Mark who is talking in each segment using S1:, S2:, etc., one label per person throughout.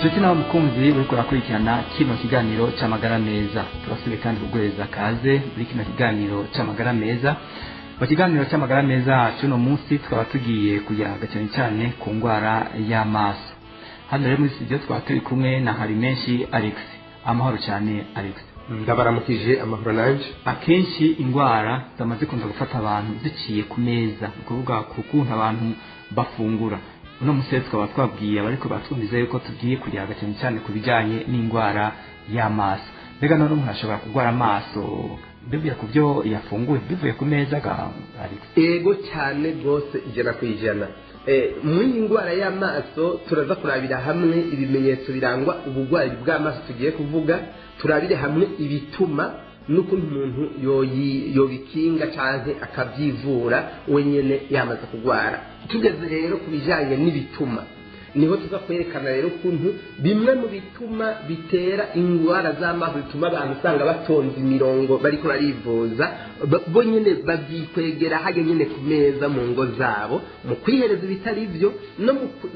S1: Nshuti nawe mukunzi uriko urakurikirana kino kiganiro c'amagara meza, turasubiye kandi kuguhereza kaze muri kino kiganiro c'amagara meza. Mu kiganiro c'amagara meza c'uno munsi tukaba tugiye kuyaga cyane cyane ku ndwara y'amaso. Hano rero muri studio tukaba turi kumwe na Harimenshi Alex. Amahoro cyane, Alex.
S2: Ndabaramukije, amahoro nanje.
S1: Akenshi indwara zamaze kunda gufata abantu ziciye ku meza, ni ukuvuga ku kuntu abantu bafungura. Uno munsi rero tukaba twabwiye abariko batwumviza yuko tugiye kuyaga cyane cyane ku bijyanye n'indwara y'amaso. Mbega none umuntu ashobora kurwara amaso bivuye ku byo yafunguye, bivuye ku meza ga Alex?
S2: Ego cyane rwose, 100%. Muri iyi ndwara y'amaso turaza kurabira hamwe ibimenyetso birangwa uburwayi bw'amaso tugiye kuvuga, turabire hamwe ibituma n'ukuntu umuntu yobikinga canke akabyivura wenyene yamaze kurwara. Tugeze rero ku bijanye n'ibituma, niho tuza kwerekana rero ukuntu bimwe mu bituma bitera indwara z'amaso, bituma abantu usanga batonze imirongo bariko barivuza, bo nyene babyikwegera hajya nyene ku meza mu ngo zabo, mu kwihereza ibitari byo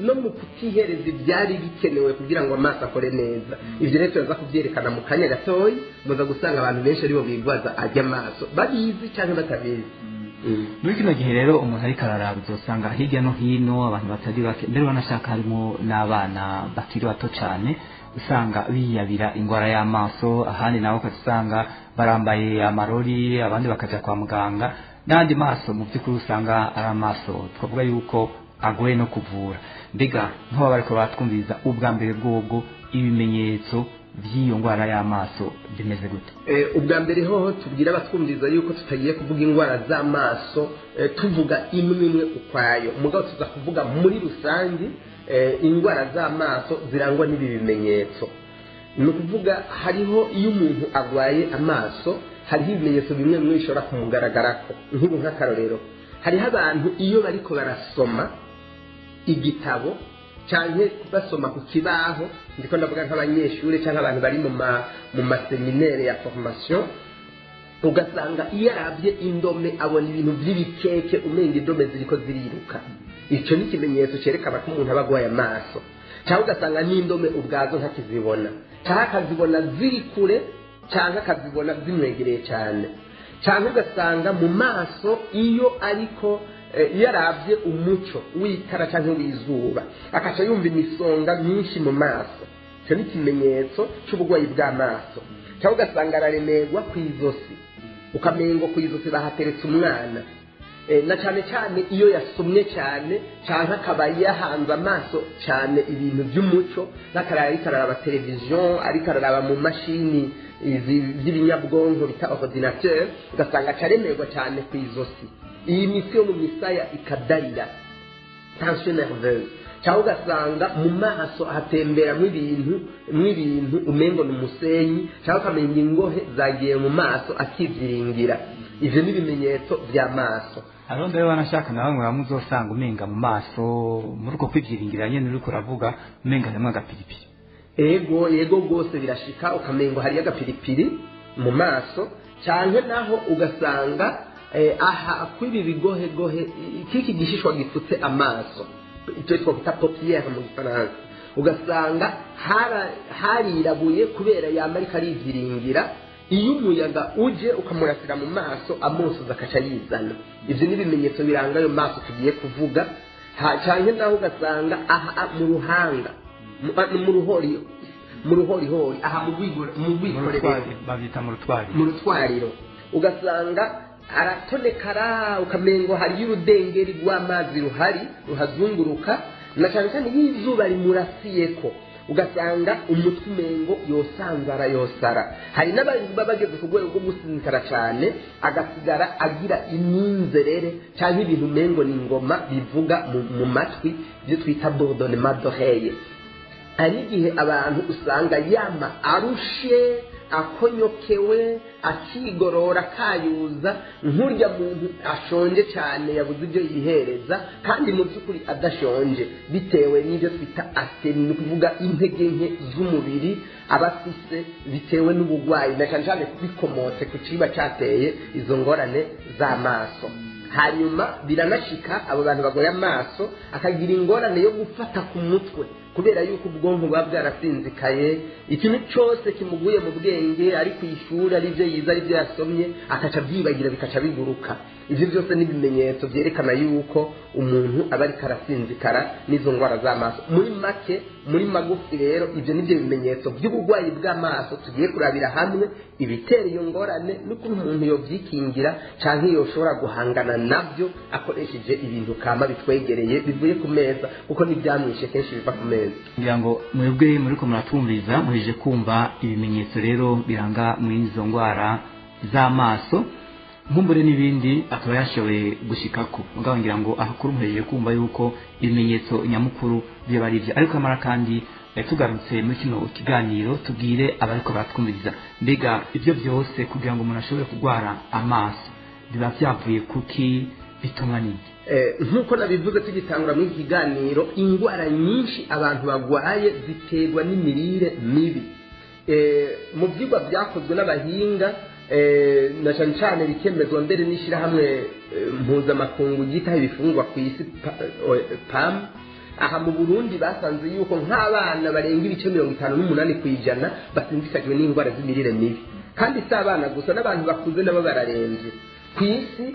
S2: no mu kutihereza ibyari bikenewe kugira ngo amaso akore neza. Ibyo rero turaza kubyerekana mu kanya gatoyi. Muza gusanga abantu benshi aribo bigwaza ajya amaso, babizi cyangwa batabizi.
S1: Muri kino gihe rero umuntu ariko araraba, uzosanga hirya no hino abantu batari bake, mbere banashaka harimo n'abana bakiri bato cyane, usanga biyabira indwara y'amaso. Ahandi naho ukazisanga barambaye amarori, abandi bakaja kwa muganga n'andi maso mu by'ukuri usanga ari amaso twavuga yuko agoye no kuvura. Mbega nk'aba bariko baratwumviriza, ubwa mbere bwobwo ibimenyetso by'iyo ndwara y'amaso bimeze gute?
S2: Ubwa mbere hoho tubwira abatwumviriza yuko tutagiye kuvuga indwara z'amaso tuvuga imwe imwe ukwayo, mugabo tuza kuvuga muri rusange indwara z'amaso zirangwa n'ibi bimenyetso. Ni ukuvuga hariho iyo umuntu arwaye amaso, hariho ibimenyetso bimwe bimwe bishobora kumugaragarako. Nk'ubu nk'akarorero, hariho abantu iyo bariko barasoma igitabo canke basoma ku kibaho, ndiko ndavuga nk'abanyeshuri canke abantu bari mu maséminaires ya formation, ugasanga iyo arabye indome abona ibintu by'ibikeke, umenga indome ziriko ziriruka. Icyo ni ikimenyetso cyerekana ko umuntu aba agwaye amaso. Cyangwa ugasanga n'indome ubwazo ntakizibona, cyangwa akazibona ziri kure, cyangwa akazibona zimwegereye cyane. Cyangwa ugasanga mu maso iyo ariko iyo arabye umuco w'itara cyangwa w'izuba, akaca yumva imisonga myinshi mu maso. Icyo ni ikimenyetso cy'uburwayi bw'amaso. Cyangwa ugasanga araremerwa ku izosi, ukamengo ku izosi bahateretse umwana, na cyane cyane iyo yasomye cyane cyangwa akaba yahanze amaso cyane ibintu by'umuco, nk'akarara ariko araraba televiziyo, ariko araraba mu mashini izi by'ibinyabwonko bita ordinateur, ugasanga acaremerwa cyane ku izosi, iyi mitsi yo mu misaya ikadarira, tension nerveuse. Cyangwa ugasanga mu maso hatemberamo ibintu mw'ibintu, umengo ni umusenyi, cyangwa ukamenya ingohe zagiye mu maso akivyiringira. Ivyo ni ibimenyetso by'amaso.
S1: Hariho mbere wanashaka na bamwe bamwe uzosanga umenga mu maso, muri uko kwivyiringira nyene uriko uravuga, umenga harimwo agapiripiri.
S2: Ego, yego rwose, birashika ukamengo hariyo agapiripiri mu maso. Cyane naho ugasanga aha kw'ibi bigohegohe, kiki gishishwa gipfutse amaso, icyo twakwita paupière mu Gifaransa, ugasanga harirabuye kubera yama ariko arivyiringira. Iyo umuyaga uje ukamurasira mu maso, amosozi akaca yizana. Ibyo ni ibimenyetso biranga ayo maso tugiye kuvuga. Canke naho ugasanga aha mu ruhanga, mu ruhori, mu ruhorihori aha mu
S1: Mu
S2: rwikorerero.
S1: Bavyita mu rutwari.
S2: Mu rutwariro, ugasanga aratonekara, ukamengo hariyo urudengeri rw'amazi ruhari ruhazunguruka, na cyane cyane iyo izuba rimurasiyeko, ugasanga umutwe umengo yosanzara, yosara. Hari n'abandi baba bageze ku rwego rwo gusinzikara cyane, agasigara agira iminzerere cyangwa ibintu umengo ni ingoma bivuga mu matwi, ibyo twita bourdonnement d'oreille. Hari igihe abantu usanga yama arushe, akonyokewe. Akigorora, akayuza nk'urya muntu ashonje cyane, yabuze ibyo yihereza, kandi mu by'ukuri adashonje, bitewe n'ibyo twita asthénie, ni ukuvuga intege nke z'umubiri aba afise bitewe n'uburwayi, na cyane cyane bikomotse ku kiba cyateye izo ngorane z'amaso. Hanyuma biranashika abo bantu bagoye amaso akagira ingorane yo gufata ku mutwe, kubera yuko ubwonko buba bwarasinzikaye. Ikintu cyose kimuguye mu bwenge, ari ku ishuri, ari ibyo yize, ari ibyo yasomye, akaca abyibagira, bikaca biguruka. Ibyo byose ni ibimenyetso byerekana yuko umuntu aba ariko arasinzikara n'izo ndwara z'amaso. Muri make, muri magufi rero, ibyo ni byo bimenyetso by'uburwayi bw'amaso. Tugiye kurabira hamwe ibitera iyo ngorane n'ukuntu umuntu yobyikingira cyangwa yoshobora guhangana nabyo akoresheje ibintu kama bitwegereye, bivuye ku meza, kuko n'ibyamwishe kenshi biva ku meza.
S1: Ngira ngo mwebwe muriko muratumviriza muhejeje kumva ibimenyetso rero biranga muri izo ndwara z'amaso, nkumbure n'ibindi akaba yashoboye gushikako. Mugabo ngira ngo ahakuru muhejeje kumva yuko ibimenyetso nyamukuru biba ari ibyo. Ariko amara kandi tugarutse muri kino kiganiro, tubwire abariko baratwumviriza: mbega ibyo byose kugira ngo umuntu ashobore kurwara amaso biba byavuye kuki? Bitumwa n'iki?
S2: Nk'uko nabivuze tugitangura muri iki kiganiro, indwara nyinshi abantu barwaye ziterwa n'imirire mibi. Mu byigwa byakozwe n'abahinga, na cyane cyane bikemezwa mbere n'ishyirahamwe mpuzamakungu ryitaho ibifungwa ku isi, PAM, aha mu Burundi basanze yuko nk'abana barenga 58% basinzikajwe n'indwara z'imirire mibi. Kandi si abana gusa, n'abantu bakuze nabo bararembye. Ku isi,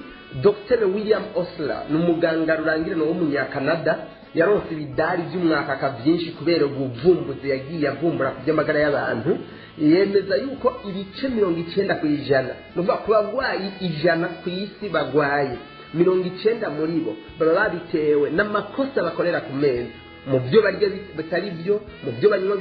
S2: Dr William Osler ni umuganga rurangirana w'Umunyakanada, yaronse ibidari by'umwakaka byinshi kubera ubuvumbuzi yagiye avumbura ku by'amagara y'abantu. Yemeza yuko 90%, ni ukuvuga ku barwayi 100 ku isi barwaye, 90 muri bo baba babitewe n'amakosa bakorera ku meza, mu byo barya bitari byo, mu byo banywa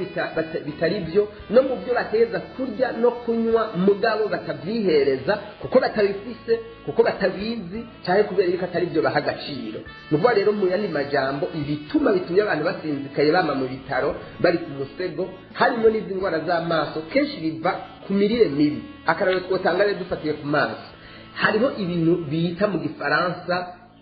S2: bitari byo, no mu byo bateza kurya no kunywa mugabo batabyihereza kuko batabifise, kuko batabizi, cyangwa kubera yuko atari byo baha agaciro. Ni ukuvuga rero, mu yandi majambo, ibituma bitumye abantu basinzikaye, bama mu bitaro bari ku musego, harimo n'izi ndwara z'amaso, kenshi biva ku mirire mibi. Akarorero twotanga rero dufatiye ku maso, hariho ibintu bita mu Gifaransa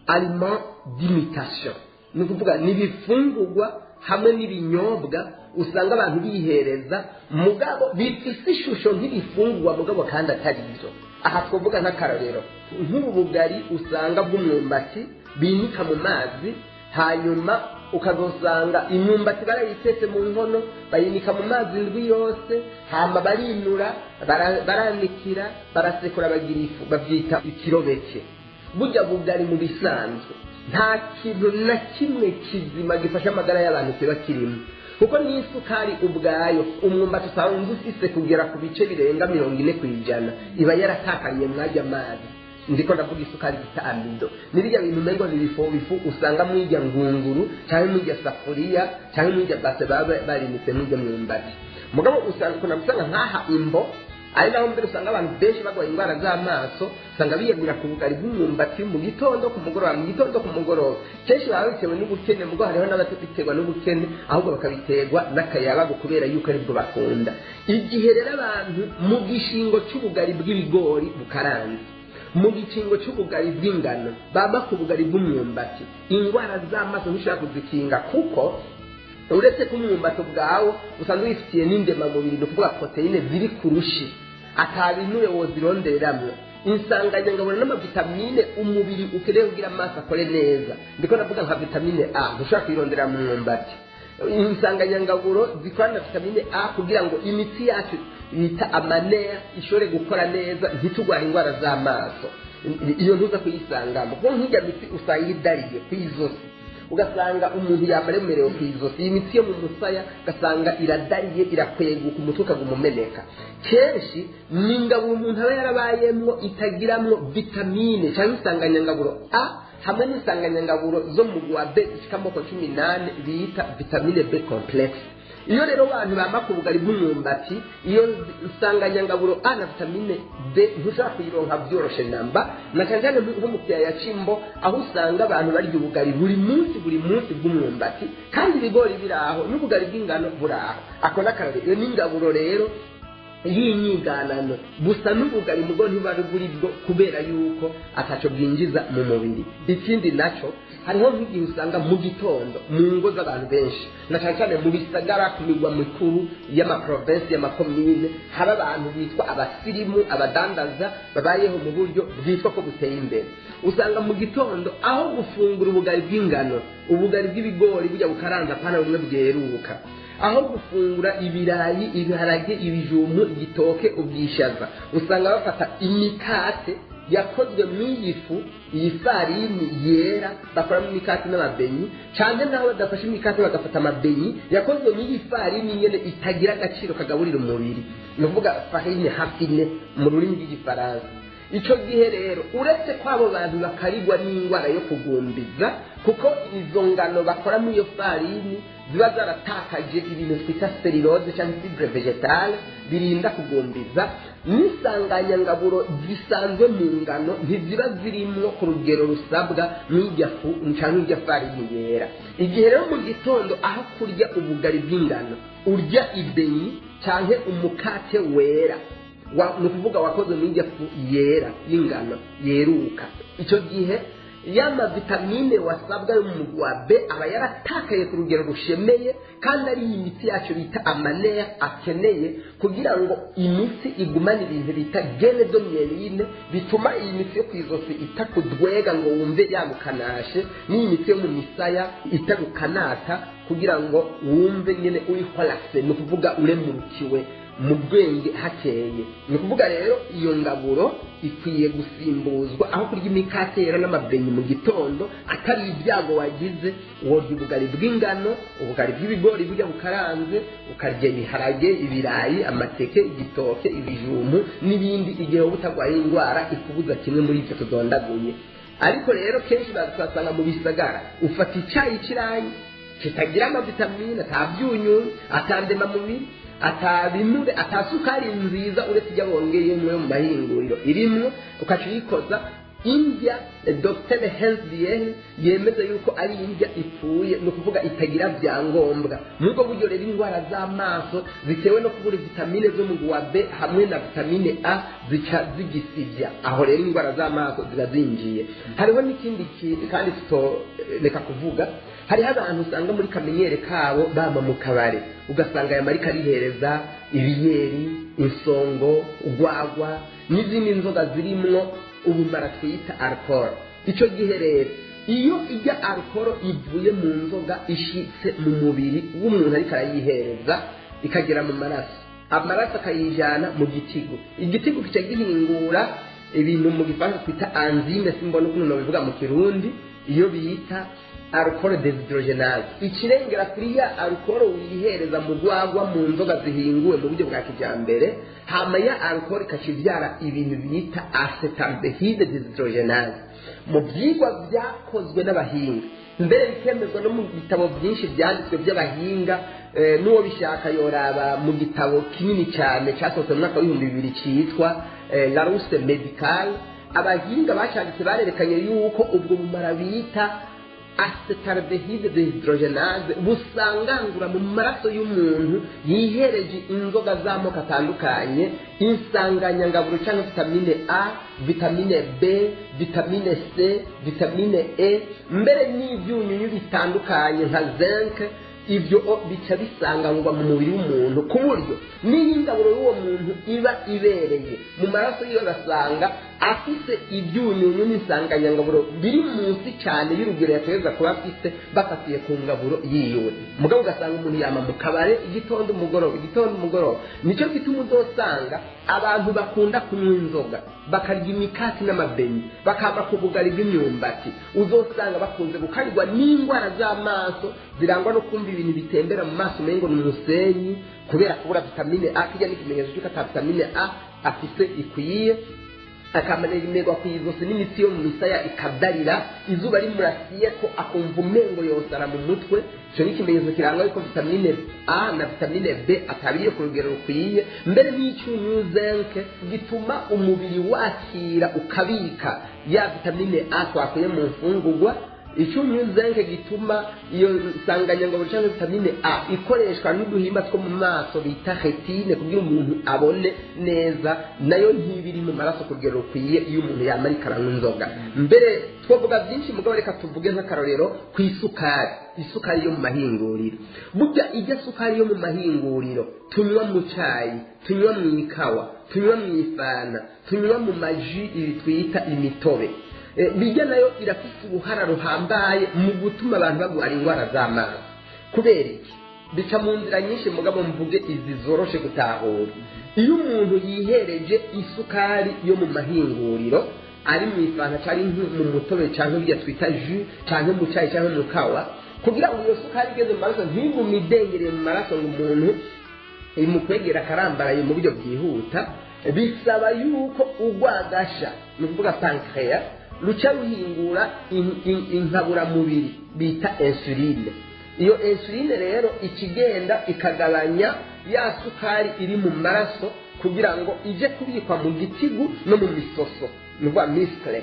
S2: aliment d'imitation, ni ukuvuga ni ibifungurwa hamwe n'ibinyobwa usanga abantu bihereza, mugabo bifise ishusho nk'ibifungurwa, mugabo kandi atari byo. Aha twavuga nk'akarorero nk'ubu bugari usanga bw'umwumbati binika mu mazi, hanyuma ukazosanga imyumbati barayitetse mu nkono, bayinika mu mazi indwi yose, hama barinura, baranikira, barasekura, bagira ifu, babyita ikirobeke. Burya bugari mu bisanzwe nta kintu na kimwe kizima gifasha amagara y'abantu kiba kirimo, kuko n'isukari ubwayo umwumbati usanga ufise kugera ku bice birenga 40% iba yaratakariye mwajya amazi. Ndiko ndavuga isukari bita amidon. Nibijya bintu umengo ni bifu bifu usanga mwirya ngunguru, cyangwa mwirya safuriya, cyangwa mwirya base baba barinitse mwirya myumbati. Mugabo usanga kuna usanga nkaha imbo, ari naho mbere usanga abantu benshi barwaye indwara z'amaso, usanga biyegura ku bugari bw'umwumbati mu gitondo, ku mugoroba, mu gitondo, ku mugoroba. Kenshi baba bitewe n'ubukene, mugabo hariho n'abatabiterwa n'ubukene, ahubwo bakabiterwa n'akayabagu, kubera yuko aribwo bakunda. Igihe rero abantu mu gishingo cy'ubugari bw'ibigori bukaranze, mu gikingo cy'ubugari bw'ingano, baba ku bugari bw'umwumbati, indwara z'amaso ntishobora kuzikinga, kuko uretse ko umwumbati ubwawo usanzwe wifitiye n'indemamubiri, ni ukuvuga poroteyine ziri ku rushi, atabinure wozironderamwo insanganyangaburo n'amavitamine umubiri ukeneye kugira amaso akore neza. Ndiko ndavuga nka vitamine A, ntushobora kuyirondera mu mwumbati. Insanganyangaburo zikorana na vitamine A kugira ngo imitsi yacu bita ama nerfs ishobore gukora neza, ntitugware indwara z'amaso, iyo ntuza kuyisangamo, kuko nk'irya mitsi usanga idariye ku izosi, ugasanga umuntu yamaremerewe ku izosi, iyi mitsi yo mu musaya ugasanga iradariye, irakweguka, umutwe ukaguma umeneka. Kenshi ni ingaburo umuntu aba yarabayemwo itagiramwo vitamine cyangwa insanganyangaburo A hamwe n'insanganyangaburo zo mu gwa B zishika amoko 18 bita vitamine B complexe. Iyo rero abantu bama ku bugari bw'umwumbati, iyo nsanganyangaburo A na vitamine D ntushobora kuyironka byoroshe namba, na cyane cyane nko mu kiyaya c'Imbo, aho usanga abantu barya ubugari buri munsi buri munsi bw'umwumbati, kandi ibigori biri aho n'ubugari bw'ingano buri aho. Ako n'akarorero, iyo ni ingaburo rero. y'inyiganano busa n'ubugari mugo ntibari buri bwo, kubera yuko ataco bwinjiza mu mubiri. Ikindi naco, hariho nk'igihe usanga mu gitondo mu ngo z'abantu benshi, na cyane cyane mu bisagara, ku migwa mikuru y'amaprovensi, y'amakomine, haba abantu bitwa abasirimu, abadandaza babayeho mu buryo bwitwa ko buteye imbere. Usanga mu gitondo aho gufungura ubugari bw'ingano, ubugari bw'ibigori burya bukaranza, apana bumwe bweruka, aho gufungura ibirayi, ibiharage, ibijumbu, igitoke, ubwishaza, usanga bafata imikate yakozwe mw'iyi fu, iyi farini yera, bakoramo imikate n'amabenyi, cyane naho badafashe imikate bagafata amabenyi yakozwe mw'iyi farini nyene itagira agaciro kagaburira umubiri, ni ukuvuga farine raffinée mu rurimi rw'Igifaransa. Icyo gihe rero, uretse ko abo bantu bakarigwa n'indwara yo kugumbiza, kuko izo ngano bakoramo iyo farini ziba zaratakaje ibintu twita cellulose cyangwa fibre végétale birinda kugumbiza, n'isanganyangaburo zisanzwe mu ngano ntiziba zirimwo ku rugero rusabwa n'ijya fu cyangwa ijya farini yera. Igihe rero mu gitondo aho kurya ubugari bw'ingano urya ibenyi cyangwa umukate wera, ni ukuvuga wakoze mu ijya fu yera y'ingano yeruka, icyo gihe ya mavitamine wasabwa yo mu mugwi wa B aba yaratakaye ku rugero rushemeye, kandi ari iyi mitsi yacu bita ama nerfs akeneye kugira ngo imitsi igumane ibintu bita gaine de myéline, bituma iyi mitsi yo ku izosi itakudwega ngo wumve yagukanashe, n'iyi mitsi yo mu misaya itagukanata, kugira ngo wumve nyine uri relaxé, ni ukuvuga uremurukiwe mu bwenge hakeye. Ni ukuvuga rero iyo ngaburo ikwiye gusimbuzwa. Aho kurya imikate yera n'amabenyi mu gitondo, atari ibyago wagize, worya ubugari bw'ingano, ubugari bw'ibigori burya bukaranze, ukarya ibiharage, ibirayi, amateke, igitoke, ibijumbu n'ibindi, igihe wowe utarwaye indwara ikubuza kimwe muri ibyo tudondaguye. Ariko rero kenshi bazasanga mu bisagara ufata icyayi cy'irangi kitagira amavitamine, atabyunyu, atandemamubiri, atabinure, atasukari nziza uretse ijya bongeyemo yo mu mahinguriro irimwo, ukaca uyikoza indya Dr Hensdier yemeza yuko ari indya ipfuye, ni ukuvuga itagira byangombwa. Muri ubwo buryo rero indwara z'amaso zitewe no kubura vitamine zo mu wa B hamwe na vitamine A zica zigisibya. Aho rero indwara z'amaso ziba zinjiye. Hariho n'ikindi kintu kandi tutoreka kuvuga. Hariho abantu usanga muri kamenyere kabo bama mu kabare, ugasanga aya marika arihereza ibiyeri, insongo, urwagwa n'izindi nzoga zirimwo ubumara twita alcool. Icyo gihe rero iyo ijya alcool ivuye mu nzoga ishitse mu mubiri w'umuntu ariko arayihereza, ikagera mu maraso, amaraso akayijyana mu gitigo, igitigo kica gihingura ibintu mu Gifaransa twita enzyme, simbona ukuntu nabivuga mu Kirundi, iyo bita alcool déshydrogénase, ikirengera kuri ya alcool wihereza mu rwagwa, mu nzoga zihinguwe mu buryo bwa kijyambere. Hama ya alcool ikaca ibyara ibintu bita acétaldéhyde déshydrogénase. Mu byigwa byakozwe n'abahinga, mbere bikemezwa no mu bitabo byinshi byanditswe by'abahinga, n'uwo bishaka yoraba mu gitabo kinini cyane cyasohotse mu mwaka w'2000 cyitwa Larousse Médicale, abahinga bacanditse barerekanye yuko ubwo bumara bita acétaldéhyde déshydrogénase busangangura mu maraso y'umuntu yihereje inzoga z'amoko atandukanye insanganyangaburo cyangwa vitamine A, vitamine B, vitamine C, vitamine E, mbere n'ibyunyunyu bitandukanye nka zinc. Ibyo bica bisangangwa mu mubiri w'umuntu, ku buryo n'iyo ingaburo y'uwo muntu iba ibereye mu maraso yiwe, agasanga afise ibyunyunyu n'insanganyangaburo biri munsi cyane y'urugero yategereza kuba afise bafatiye ku ngaburo yiwe. Mugabo ugasanga umuntu yama mu kabare igitondo, umugoroba, igitondo, umugoroba. Nicyo gituma uzosanga abantu bakunda kunywa inzoga, bakarya imikati n'amabenyi, bakama ku bugari bw'imyumbati, uzosanga bakunze gukarirwa n'indwara z'amaso zirangwa no kumva ibintu bitembera mu maso umengo ni umusenyi, kubera kubura vitamine A. Kirya n'ikimenyetso cy'uko ata vitamine A afise ikwiye. Akamererwa ku izosi n'imitsi yo mu misaya ikadarira, izuba rimurasiye ko akumva umengo yosara mu mutwe. Icyo ni ikimenyetso kiranga yuko vitamine A na vitamine B atabiriye ku rugero rukwiye, mbere n'icyunyu zinc gituma umubiri wakira ukabika ya vitamine A twakuye mu mfungurwa. Icyunyunyu zinc gituma iyo nsanganyangaburo cyangwa vitamine A ikoreshwa n'uduhimba two mu maso bita rétine kugira umuntu abone neza, nayo ntibiri mu maraso ku rugero rukwiye iyo umuntu yamara ikaranywa inzoga. Mbere twavuga byinshi, mugabo reka tuvuge nk'akarorero ku isukari, isukari yo mu mahinguriro. Burya ijya sukari yo mu mahinguriro tunywa mu cyayi, tunywa mu ikawa, tunywa mu ifana, tunywa mu maji, ibi twita imitobe, bijya nayo irafite uruhara ruhambaye mu gutuma abantu barwara indwara z'amaso. Kubera iki? Bica mu nzira nyinshi, mugabo mvuge izi zoroshe gutahura. Iyo umuntu yihereje isukari yo mu mahinguriro, ari mu ifanta cyangwa mu mutobe cyangwa ibyo twita jus, cyangwa mu cyayi cyangwa mu kawa, kugira ngo iyo sukari igeze mu maraso ntigume idengereye mu maraso ngo umuntu imukwegera akarambaraye mu buryo bwihuta, bisaba yuko urwagasha, ni ukuvuga pancréas, ruca ruhingura inkaburamubiri bita insuline. Iyo insuline rero ikigenda ikagabanya ya sukari iri mu maraso kugira ngo ije kubikwa mu gitigu no mu misoso, ni ukuvuga muscle.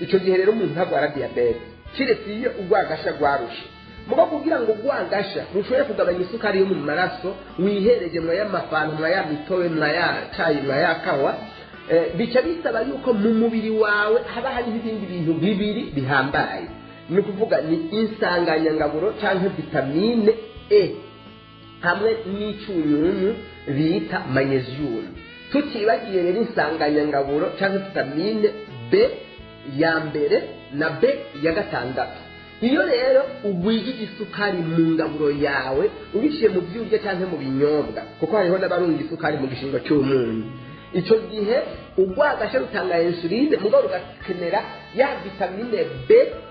S2: Icyo gihe rero umuntu ntabwo diyabete keretse iyo urwagasha rwarushe. Mugo kugira ngo urwagasha rushobore kugabanya isukari yo mu maraso wihereje mwa ya mafanta, mwa ya mitobe, mwa ya cayi, mwa ya kawa, bica bisaba yuko mu mubiri wawe haba hariho ibindi bintu bibiri bihambaye, ni ukuvuga ni insanganyangaburo cyangwa vitamine E hamwe n'icyunyunyu bita magnésium, tutibagiye rero insanganyangaburo cyangwa vitamine B ya mbere na B ya gatandatu. Iyo rero ugwijije isukari mu ngaburo yawe, ubiciye mu byo urya cyangwa mu binyobwa, kuko hariho n'abarunga isukari mu gishingo cy'umunyu, icyo gihe urwagasha rutanga insuline, mugabo rugakenera ya vitamine B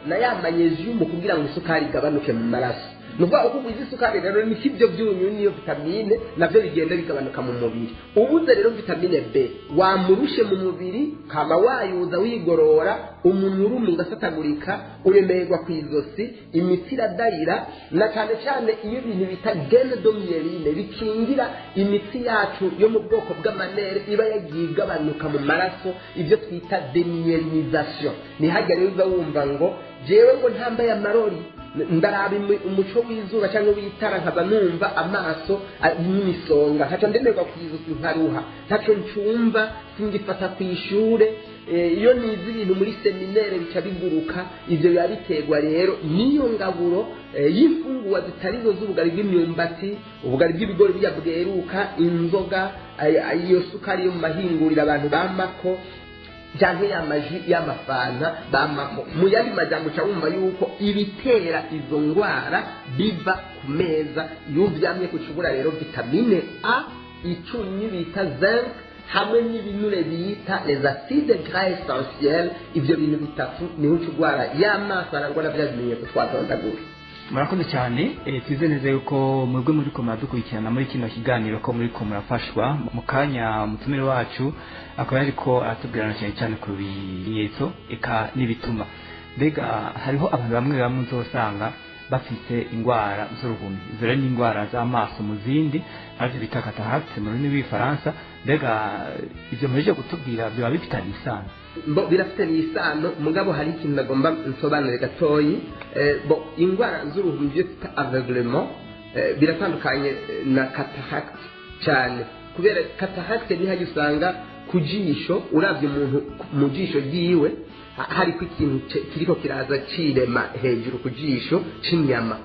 S2: na ya magnésium kugira ngo isukari igabanuke mu maraso. Ni ukuvuga uko ugwiza isukari rero niko ibyo byunyu n'iyo vitamine nabyo bigenda bigabanuka mu mubiri. Ubuze rero vitamine B, wamurushe mu mubiri, kama wayuza wigorora, umunwa uruma ugasatagurika, uremerwa ku izosi, imitsi iradayira, na cyane cyane iyo ibintu bita gaine de myéline bikingira imitsi yacu yo mu bwoko bw'ama nerfs iba yagiye igabanuka mu maraso, ibyo twita démyélinisation. Ntihajya rero uza wumva ngo jewe ngo ntambaye amarori, ndaraba umuco w'izuba cyangwa w'itara, nkaba numva amaso n'imisonga, nkaca ndemerwa ku izosi, nkaruha, ntaco ncumva, singifata ku ishure, iyo nize ibintu muri séminaire bica biguruka. Ibyo biba biterwa rero n'iyo ngaburo y'imfungurwa zitari zo, z'ubugari bw'imyumbati, ubugari bw'ibigori burya bweruka, inzoga, iyo sukari yo mu mahinguriro abantu bamako, canke y'amaji, y'amafanta bamako. Mu yandi majambo, uca wumva yuko ibitera izo ndwara biva ku meza. Iyo uvyamye kucubura rero vitamine A, icyunyu bita zinc, hamwe n'ibinure bita les acides gras essentiels, ivyo bintu bitatu niho uca urwara y'amaso arangwa na vya bimenyetso twadondagura.
S1: Murakoze cyane. Tuzi neza yuko mwebwe muri ko muradukurikirana muri kino kiganiro ko muri ko murafashwa. Mu kanya umutumire wacu akaba yariko aratubwirana cyane cyane ku bimenyetso eka n'ibituma. Mbega hariho abantu bamwe bamwe uzosanga bafise indwara z'uruhumi, izo rero ni indwara z'amaso mu zindi, arivyo bita cataracte mu rurimi rw'igifaransa. Mbega ivyo muhejeje kutubwira vyoba bifitanye isano?
S2: Bo birafitanye isano, mugabo hari ikintu nagomba nsobanure gatoyi. Bo indwara z'uruhumi, byo twita aveuglement, biratandukanye na cataracte cyane, kubera cataracte ni hajya usanga ku jisho, uravye umuntu mu jisho ryiwe hariko ikintu kiriko kiraza cirema hejuru ku jisho c'inyama.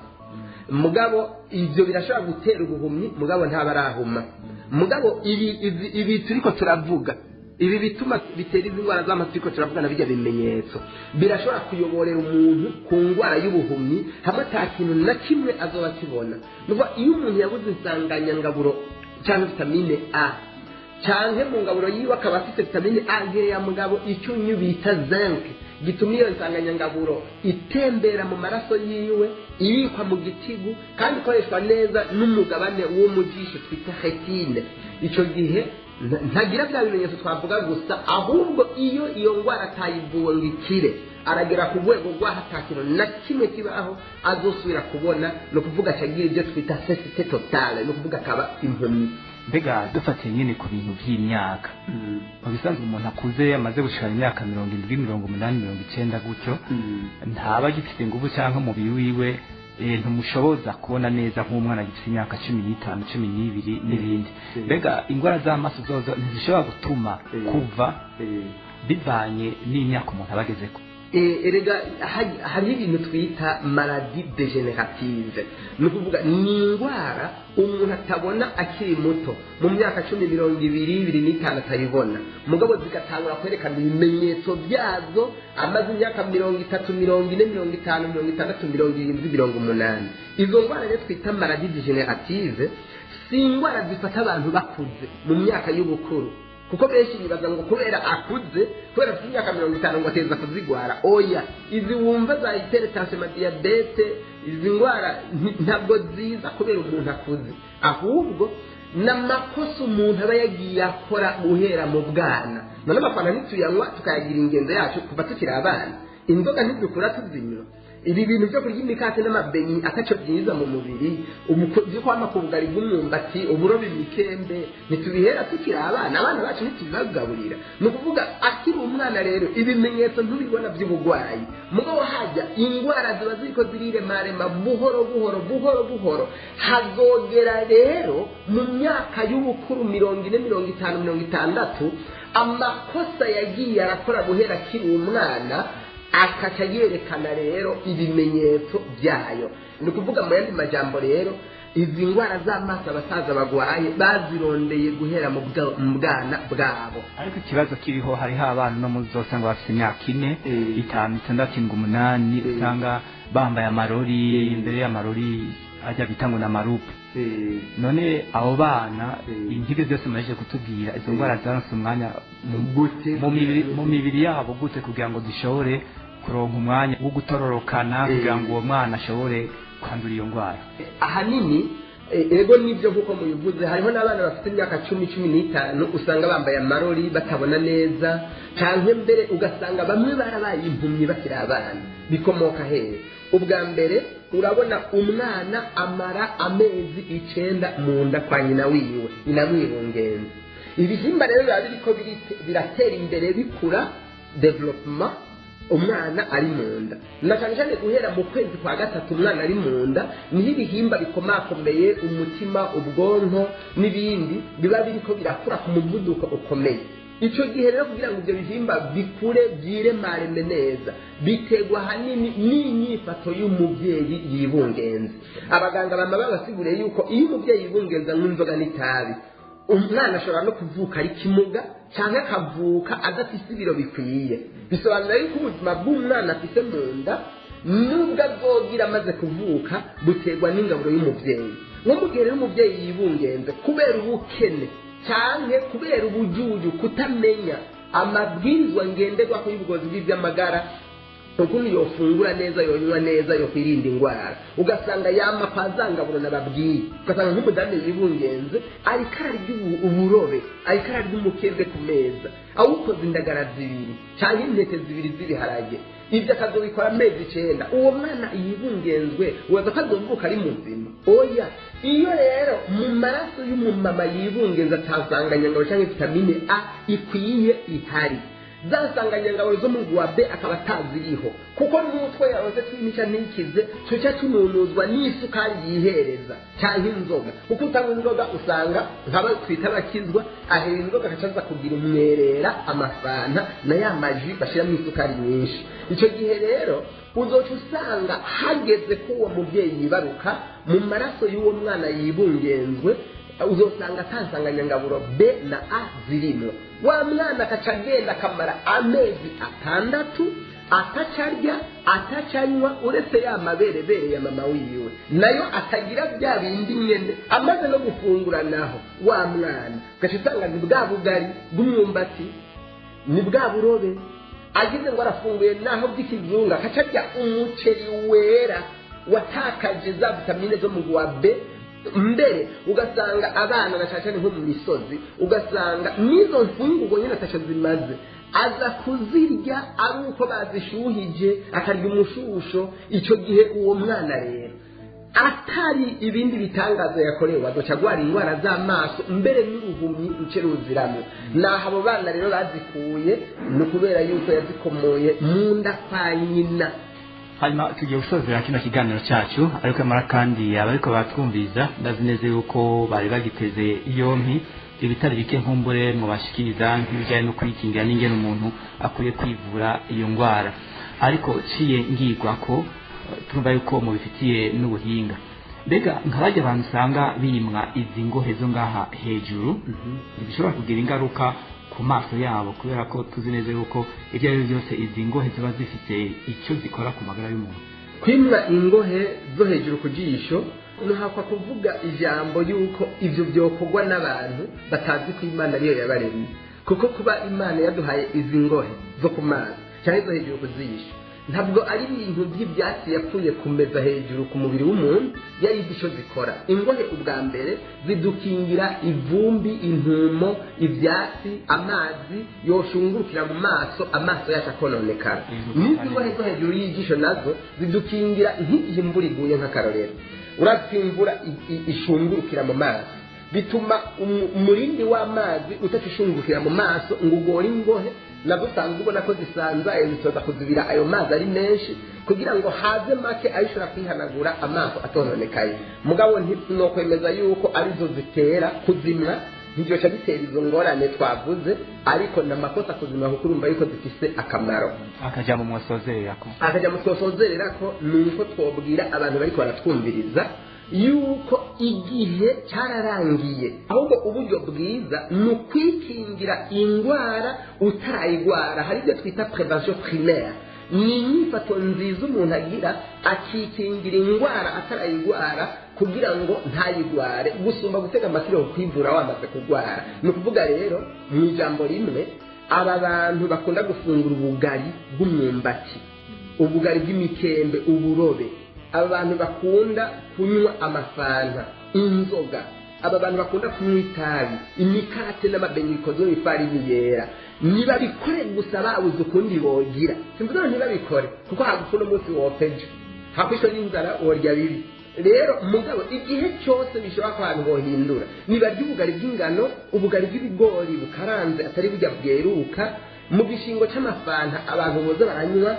S2: Mugabo ivyo birashobora gutera ubuhumyi, mugabo ntabarahuma. Mugabo ibi turiko turavuga, ibi bituma bitera izi ndwara z'amaso turiko turavuga, na bijya bimenyetso birashobora kuyoborera umuntu ku ndwara y'ubuhumyi hamwe ata kintu na kimwe azoba akibona. Ni ukuvuga iyo umuntu yabuze insanganyangaburo cyangwa vitamine A, canke mu ngaburo yiwe akaba afite vitamine A nkeya, mugabo icyunyu bita zinc gituma iyo nsanganyangaburo itembera mu maraso yiwe, ibikwa mu gitigu kandi ikoreshwa neza n'umugabane wo mu jisho twita rétine, icyo gihe ntagira bya bimenyetso twavuga gusa. Ahubwo iyo iyo ndwara atayivuwe ngo ikire, aragera ku rwego rw'aho ata kintu na kimwe kibaho azosubira kubona, ni ukuvuga acagira ibyo twita cécité totale, ni ukuvuga akaba impumyi.
S1: Mbega dufatiye nyine ku bintu by'imyaka, mu bisanzwe umuntu akuze amaze gushikana imyaka 70, 80, 90 gutyo, ntaba agifite ingufu cyangwa umubiri wiwe ntumushoboza kubona neza nk'umwana agifite imyaka 15, 12 n'ibindi. Mbega indwara z'amaso zozo ntizishobora gutuma kuva bivanye n'imyaka umuntu aba agezeko?
S2: Erega hariho ibintu twita maladie dégénérative, ni ukuvuga ni indwara umuntu atabona akiri muto, mu myaka 10, 20, 25 atayibona, mugabo zigatangura kwerekana ibimenyetso byazo amaze imyaka 30, 40, 50, 60, 70, 80. Izo ndwara rero twita maladie dégénérative si indwara zifata abantu bakuze mu myaka y'ubukuru, kuko benshi bibaza ngo kubera akuze, kubera afite imyaka 50 ngo ateza kuzigwara. Oya, izi wumva za hypertension, diabète, izi ndwara ntabwo ziza kubera umuntu akuze, ahubwo n'amakosa umuntu aba yagiye akora guhera mu bwana. None amafana ntituyanywa tukayagira ingendo yacu kuva tukiri abana? Inzoga ntidukura tuzinywa? Ibi bintu byo kurya imikate n'amabenyi ataco byiza mu mubiri, byo kwama ku bugari bw'umwumbati, uburobe, imikembe, ntitubihera tukiri abana? Abana bacu ntitubibagaburira? Ni ukuvuga akiri umwana rero ibimenyetso ntubibona by'ubugwayi, mugabo hajya indwara ziba ziriko ziriremarema buhoro buhoro buhoro buhoro. Hazogera rero mu myaka y'ubukuru, 40, 50, 60, amakosa yagiye arakora guhera akiri umwana akaca yerekana rero ibimenyetso byayo. Ni ukuvuga mu yandi majambo rero, izi ndwara z'amaso abasaza bagwaye bazirondeye guhera mu bwana bwabo.
S1: Ariko ikibazo kiriho, hariho abana no muzosanga bafite imyaka 4, 5, 6, 7, 8, usanga bambaye amarori, imbere y'amarori ajya bita ngo n'amarupe. None abo bana, intege zose mumaze kutubwira, izo ndwara zaronse umwanya mu mibiri yabo gute kugira ngo zishobore kuronka umwanya wo gutororokana, kugira ngo uwo mwana ashobore kwandura iyo ndwara?
S2: Ahanini ego nibyo nkuko mubivuze, hariho n'abana bafite imyaka 10, 15 usanga bambaye amarori batabona neza, canke mbere ugasanga bamwe barabaye impumyi bakiri abana. Bikomoka hehe? Ubwa mbere urabona umwana amara amezi 9 mu nda kwa nyina wiwe, nyina mwibungenze. Ibihimba rero biba biriko biratera imbere, bikura, développement, umwana ari mu nda, na cyane cyane guhera mu kwezi kwa gatatu umwana ari mu nda, niho ibihimba bikomakomeye, umutima, ubwonko n'ibindi, biba biriko birakura ku muvuduko ukomeye. Icyo gihe rero kugira ngo ibyo bihimba bikure byiremareme neza, biterwa ahanini n'inyifato y'umubyeyi yibungenze. Abaganga bama babasiguriye yuko iyo umubyeyi yibungenza nk'inzoga n'itabi, umwana ashobora no kuvuka ari kimuga cyangwa akavuka adafise ibiro bikwiye. Bisobanura yuko ubuzima bw'umwana afise mu nda nubwo azogira amaze kuvuka buterwa n'ingaburo y'umubyeyi. Nko mu gihe rero umubyeyi yibungenze kubera ubukene canke kubera ubujuju, kutamenya amabwirizwa ngenderwako y'ubugozi bw'ivy'amagara, ukuntu yofungura neza, yonywa neza, yokwirinda indwara, ugasanga yama kwa zangaburo nababwiye, ugasanga nk'umudamu yibungenze ariko ararya uburobe, ariko ararya umukembe ku meza awukoze indagara 2 canke intete 2 z'ibiharage, ibyo akazobikora amezi 9, uwo mwana yibungenzwe waza akazovuka ari muzima? Oya. Iyo rero mu maraso y'umumama yibungenze atasanganyangabo canke vitamine A ikwiye ihari, za nsanganyangabo zo mu wa B akaba ataziriho, kuko n'utwo yaronse twimica ntikize, tuca tununuzwa n'isukari yihereza canke inzoga, kuko utanywa inzoga usanga nk'aba twita abakizwa, ahera inzoga agaca aza kugira umwerera, amafanta na ya maji bashiramwo isukari nyinshi. Ico gihe rero uzoca usanga hageze ko uwo muvyeyi yibaruka, mu maraso y'uwo mwana yibungenzwe uzosanga atansanganyangaburo B na A zirimo. Wa mwana akaca agenda akamara amezi 6 atacarya, atacanywa, uretse ya maberebere ya mama wiwe nayo atagira bya bindi nyene. Amaze no gufungura naho wa mwana ugaca usanga ni bwa bugari bw'umwumbati, ni bwa burobe, agize ngo arafunguye naho by'ikizungu akaca arya umuceri wera watakaje za vitamine zo mu wa B. Mbere ugasanga abana na cyane nko mu misozi, ugasanga n'izo mfungurwa nyine ataco zimaze, aza kuzirya ari uko bazishuhije, akarya umushusho. Icyo gihe uwo mwana rero Atari ibindi bitangaza yakorewe, azoca agwara indwara z'amaso, mbere n'uruhumyi ruce ruziramo. Naho abo bana rero bazikuye ni ukubera yuko yazikomoye mu nda kwa nyina.
S1: Hanyuma tugiye gusozera kino kiganiro cyacu, ariko amara kandi abariko batwumviza ndazi neza yuko bari bagiteze yompi ibitari bike nkumbure mubashikiriza nk'ibijyanye no kwikingira n'ingene umuntu akwiye kwivura iyo ndwara. Ariko ciye ngirwa ko turumva yuko mubifitiye n'ubuhinga. Mbega nk'abajya abantu usanga bimwa izi ngohe zo ngaha hejuru, ntibishobora kugira ingaruka ku maso yabo, kubera ko tuzi neza yuko ibyo ari byo byose izi ngohe ziba zifite icyo zikora ku magara y'umuntu?
S2: Kwimwa ingohe zo hejuru ku jisho, ntuhakwa kuvuga ijambo yuko ibyo byokorwa n'abantu batazi ko Imana ariyo yabaremye, kuko kuba Imana yaduhaye izi ngohe zo ku maso cyangwa izo hejuru ku jisho, ntabwo ari ibintu by'ibyatsi yapfuye kumeza hejuru ku mubiri w'umuntu, yari izi icyo zikora. Ingohe ubwa mbere zidukingira ivumbi, intumo, ibyatsi, amazi yoshungurukira mu maso, amaso yacu akononekara. N'izi ngohe zo hejuru y'ijisho nazo zidukingira nk'igihe imvura iguye. Nk'akarorero, urazi ko imvura ishungurukira mu maso, bituma umurindi w'amazi utacishungurukira mu maso ngo ugore ingohe, nazo usanzwe ubona ko zisanzaye, zitoza kuzibira ayo mazi ari menshi kugira ngo haze make ayishobora kwihanagura, amaso atononekaye. Mugabo ntinokwemeza yuko arizo zitera kuzimwa, ntibyoca bitera izo ngorane twavuze, ariko ni amakosa kuzimwa kuko urumva yuko zifise akamaro.
S1: Akajambo mwasozererako?
S2: Akajambo twosozererako ni uko twobwira abantu bariko baratwumviriza yuko igihe cyararangiye, ahubwo uburyo bwiza ni ukwikingira indwara utarayigwara. Hari ibyo twita prévention primaire, ni inyifato nziza umuntu agira akikingira indwara atarayigwara kugira ngo ntayigware, gusumba gutega amatwi kwivura wamaze kurwara. Ni ukuvuga rero mu ijambo rimwe, aba bantu bakunda gufungura ubugari bw'umwumbati, ubugari bw'imikembe, uburobe, aba bantu bakunda kunywa amafanta, inzoga, aba bantu bakunda kunywa itabi, imikate n'amabenyi bikozwe mu ifarini yera, ntibabikore gusa babuze ukundi bogira. Simvuze ngo ntibabikore, kuko hagufa uno munsi wopeje hakwishwe n'inzara worya bibi. Rero mugabo igihe cyose bishobora ko abantu bohindura, nibarya ubugari bw'ingano, ubugari bw'ibigori bukaranze atari burya bweruka, mu gishingo c'amafanta abantu boza baranywa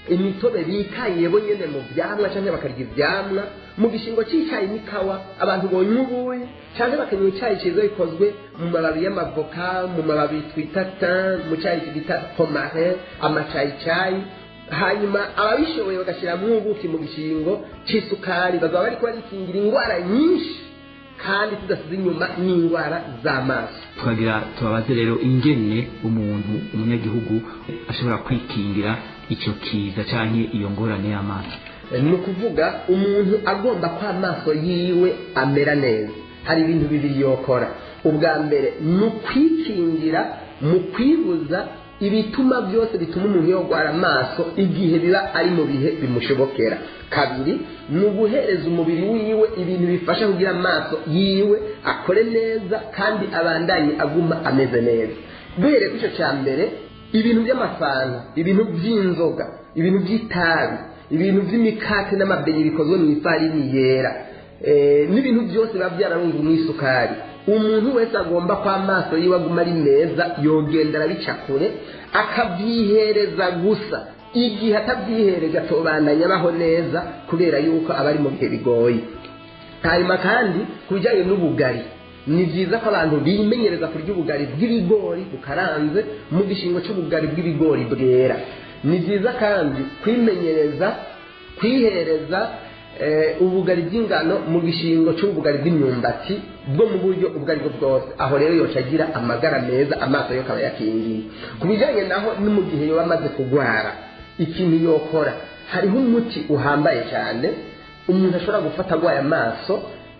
S2: imitobe bikaye bo nyene mu vyamwa, canke bakarya ivyamwa. Mu gishingo c'icayi n'ikawa, abantu bonywa ubuyi canke bakanywa icayi ciza gikozwe mu mababi y'amavoka, mu mababi twita thym, mu cayi bita romarin, amacayicayi. Hanyuma ababishoboye bagashiramwo ubuki mu gishingo c'isukari, bazaba bariko barikingira ingwara nyinshi kandi tudasize inyuma n'indwara z'amaso.
S1: Tukagira tubabaze rero ingene umuntu umunyagihugu ashobora kwikingira icyo kiza canke iyo ngorane y'amaso.
S2: Ni ukuvuga umuntu agomba ko amaso yiwe amera neza, hari ibintu bibiri yokora. Ubwa mbere ni ukwikingira mu kwibuza ibituma byose bituma umuntu yogwara amaso igihe biba ari mu bihe bimushobokera. Kabiri ni uguhereza umubiri wiwe ibintu bifasha kugira amaso yiwe akore neza kandi abandanye aguma ameze neza. Duhereye kuri icyo cya mbere, ibintu by'amafanta, ibintu by'inzoga, ibintu by'itabi, ibintu by'imikate n'amabenyi bikozwe mu ifarini yera, n'ibintu byose biba byararunzwe mu isukari, umuntu wese agomba ko amaso yiwe aguma ari meza yogenda arabica kure, akabyihereza gusa. Igihe atabyihereje atobandanya abaho neza, kubera yuko aba ari mu bihe bigoye. Hanyuma kandi ku bijyanye n'ubugari, ni byiza ko abantu bimenyereza kurya ubugari bw'ibigori bukaranze mu gishingo cy'ubugari bw'ibigori bwera. Ni byiza kandi kwimenyereza kwihereza ubugari bw'ingano mu gishingo cy'ubugari bw'imyumbati bwo mu buryo ubwo aribwo bwose. Aho rero yoca agira amagara meza, amaso yo akaba yakingiye. Ku bijyanye naho ni mu gihe yoba amaze kurwara, ikintu yokora, hariho umuti uhambaye cyane umuntu ashobora gufata arwaye amaso,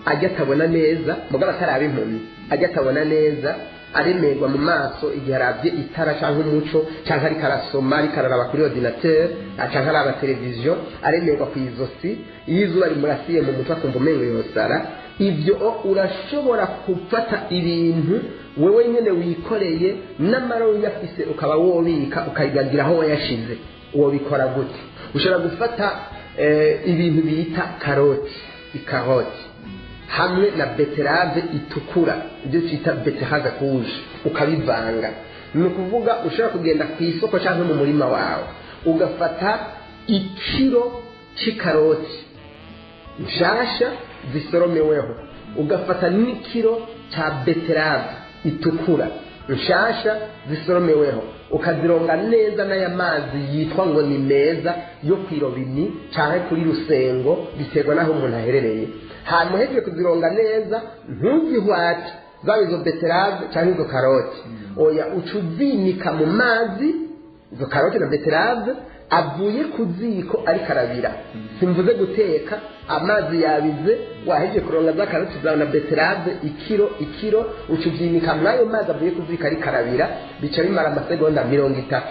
S2: ajya atabona neza, mugabo ataraba impumyi, ajya atabona neza, aremerwa mu maso igihe arabye itara cyangwa umuco, cyangwa ariko arasoma, ariko araraba kuri ordinateur cyangwa araba televiziyo, aremerwa ku izosi, iyo izuba rimurasiye mu mutwe akumva umengo yosara. Ibyo urashobora gufata ibintu wewe nyene wikoreye n'amara uyafise, ukaba wobika ukayigagira aho wayashize. Wobikora gute? Ushobora gufata ibintu bita karoti. Ikaroti hamwe na betterave itukura, ibyo twita betterave rouge, ukabivanga. Ni ukuvuga ushobora kugenda ku isoko cyangwa mu murima wawe, ugafata ikiro cy'ikaroti nshasha zisoromeweho, ugafata n'ikiro cya betterave itukura nshasha zisoromeweho, ukazironga neza n'aya mazi yitwa ngo ni meza yo kwirobini cyangwa kuri Rusengo, biterwa n'aho umuntu aherereye. Hanyuma uhejeje kuzironga neza, ntuzihwate, zaba izo betterave cyangwa izo karoti, oya, uca uzinika mu mazi, izo karoti na betterave avuye ku ziko ariko arabira. Simvuze guteka, amazi yabize, wahejeje kuronga za karoti zawe na betterave ikiro ikiro, uca ubyinika mw'ayo mazi avuye ku ziko ariko arabira. Bica bimara amasegonda 30,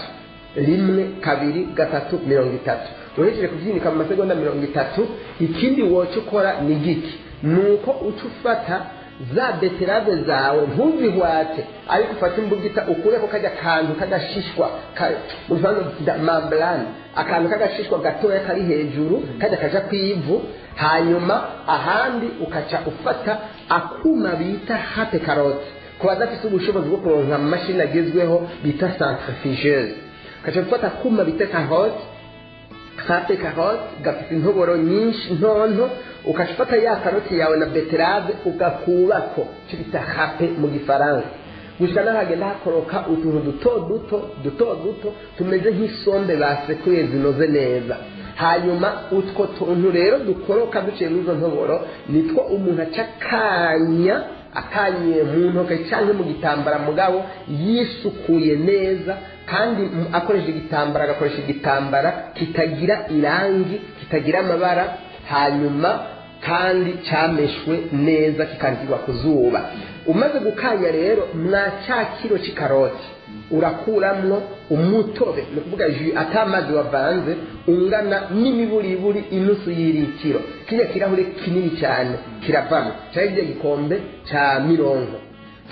S2: 1, 2, 3, 30. Uhejeje kubyinika mu masegonda 30, ikindi woca ukora ni giki? Ni uko uca ufata za betterave zawe, ntuzihwate, ariko ufate imbugita ukureko kajya kantu k'agashishwa, mu gifaransa membrane, akantu k'agashishwa gatoya kari hejuru, kajya kaja ku ivu. Hanyuma ahandi ukaca ufata akuma bita râpe carotte, ku badafite ubushobozi bwo kuronka amamashini agezweho bita centrifugeuse, ukaca ufata akuma bita carotte, râpe carotte, gafite intoboro nyinshi ntonto, ukaca ufata ya karoti yawe na betterave, ugakurako icyo bita râpe mu gifaransa, gushika n'ahagenda hakoroka utuntu duto duto duto duto tumeze nk'isombe basekuye zinoze neza. Hanyuma utwo tuntu rero dukoroka duciye muri izo ntoboro nitwo umuntu aca akanya, akanyiye mu ntoke cyangwa mu gitambara, mugabo yisukuye neza, kandi akoresha igitambara, agakoresha igitambara kitagira irangi, kitagira amabara, hanyuma kandi cyameshwe neza, kikanikirwa ku zuba. Umaze gukanya rero, mwa cya kiro cy'ikaroti urakuramwo umutobe, ni ukuvuga jus atamazi wavanze, ungana n'imiburiburi inusu y'iritiro. Kirya kirahure kinini cyane kiravamo, cyangwa kirya gikombe cya mirongo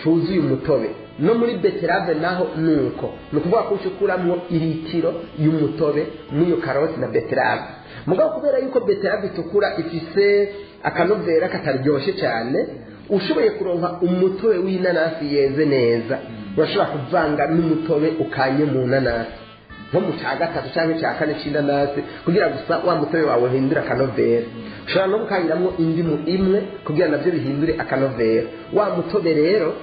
S2: cyuzuye umutobe. No muri betterave naho nuko, ni ukuvuga ko ucukuramwo iritiro y'umutobe n'iyo karoti na betterave. Mugabo kubera yuko betterave itukura ifise akanovera kataryoshye cyane, ushoboye kuronka umutobe w'inanasi yeze neza, urashobora kuvanga n'umutobe ukanye mu nanasi, nko mu cya gatatu cyangwa icya kane cy'inanasi, kugira gusa wa mutobe wawe uhindure akanovera. Ushobora no gukanyiramo indimu imwe kugira nabyo bihindure akanovera. Wa mutobe rero